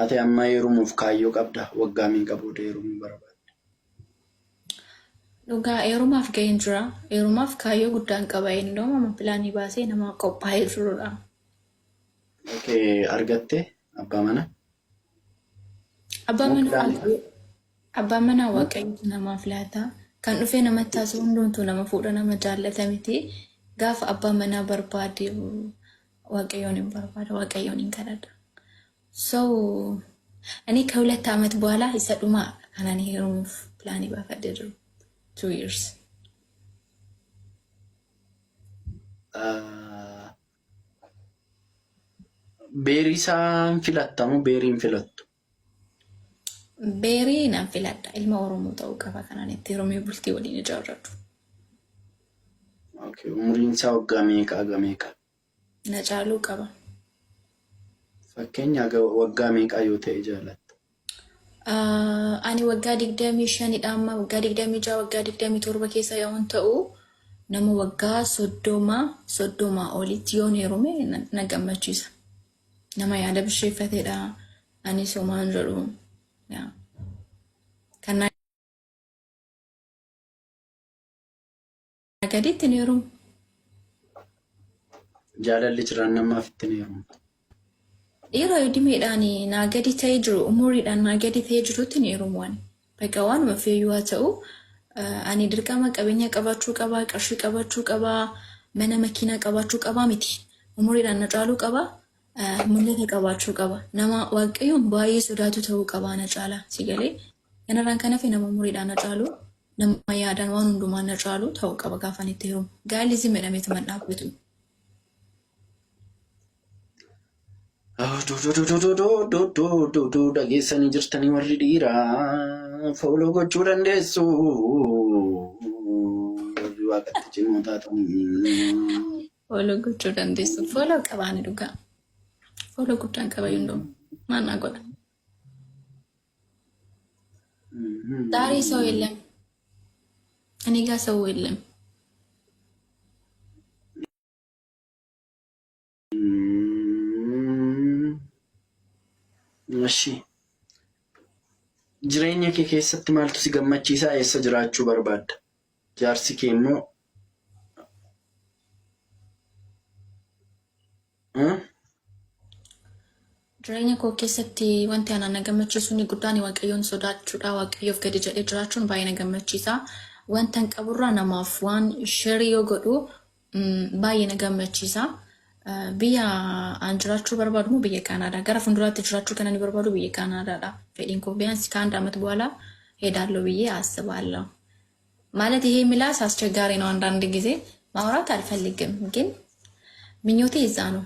Ati amma heerumuuf kaayyoo qabda? Waggaa meeqa booda heerumuu barbaadda? Dhugaa heerumaaf ga'een jira. Heerumaaf kaayyoo guddaan qaba. Indoom amma pilaanii baasee nama qophaa'ee jirudha. Okay, argatte abbaa mana? Abbaa Moo manaa pilaanii? Waaqayyo abbaan manaa Waaqayyotu namaaf laata. Kan dhufee namatti haasa'u hundumtuu nama fuudha nama jaallata miti. Gaafa abbaa manaa barbaade Waaqayyoon hin barbaada Waaqayyoon hin kadhadha. So እኔ ከሁለት ዓመት በኋላ isa dhumaa kanan heerumuuf pilaanii baafadhee jiru. 2 years. Beerii isaan filattamu beerii hin filattu. Beerii nan filadha. Ilma Oromoo ta'uu qaba kanan itti heerumee bultii waliin ijaarradhu. Okay, umriin isaa waggaa meeqa haga meeqa? Na caaluu qaba. Fakkeenya haga waggaa meeqaa yoo ta'e jaalatta? Ani waggaa 25dha amma waggaa 26 waggaa 27 keessa yoon ta'u nama waggaa 30 30 olitti yoon heerume na gammachiisa. Nama yaada bisheeffatedha. Anis homaan jedhu. Yaa. Kan naa gaditti hin heerumu. Jaalalli jiraan namaaf itti hin heerumtu. Dhiira idimeedhaan naa gadi ta'ee jiru umuriidhaan naa gadi ta'ee jirutti hin heerumu ani. Bakka waanuma feeyyuu haa ta'u ani dirqama qabeenya qabaachuu qabaa, qarshii qabaachuu qabaa, mana makiinaa qabaachuu qabaa miti. Umuriidhaan na caaluu qaba, mul'ata qabaachuu qaba. Nama Waaqayyoon baay'ee sodaatu ta'uu qaba na caala si galee. Kanarraan kan hafe nama umuriidhaan na caalu, nama yaadaan waan hundumaan na caalu ta'uu qaba gaafa ani itti heerumu. Gaa'elli zim jedhameetuma hin dhaabbatu. Dhageessanii jirtanii warri dhiiraa fooloo gochuu dandeessu. Warri waaqatti cimoo taatanii. Fooloo gochuu dandeessu. Fooloo qaba ani dhugaa. Fooloo guddaan qaba yundoo. Maal naa godha? ዛሬ ሰው የለም፣ እኔ ጋር ሰው የለም። Eshi. Jireenya kee keessatti maaltu si gammachiisaa? Eessa jiraachuu barbaadda? Jaarsi kee immoo Jireenya koo keessatti wanti anaan na gammachiisu inni guddaan Waaqayyoon sodaachuudha. Waaqayyoof gadi jedhee jiraachuun baay'ee na gammachiisa. Wanta hin qaburraa namaaf waan sheerii yoo godhu baay'ee na gammachiisa. Biyya an jiraachuu barbaadu immoo biyya Kaanaadaa. Gara fuulduraatti jiraachuu kan ani barbaadu biyya Kaanaadaadha. Fedhiin koo ቢያንስ ከአንድ ዓመት በኋላ ሄዳለሁ ብዬ አስባለሁ። ማለት ይሄ ምላስ አስቸጋሪ ነው። አንዳንድ ጊዜ ማውራት አልፈልግም፣ ግን ምኞቴ እዛ ነው።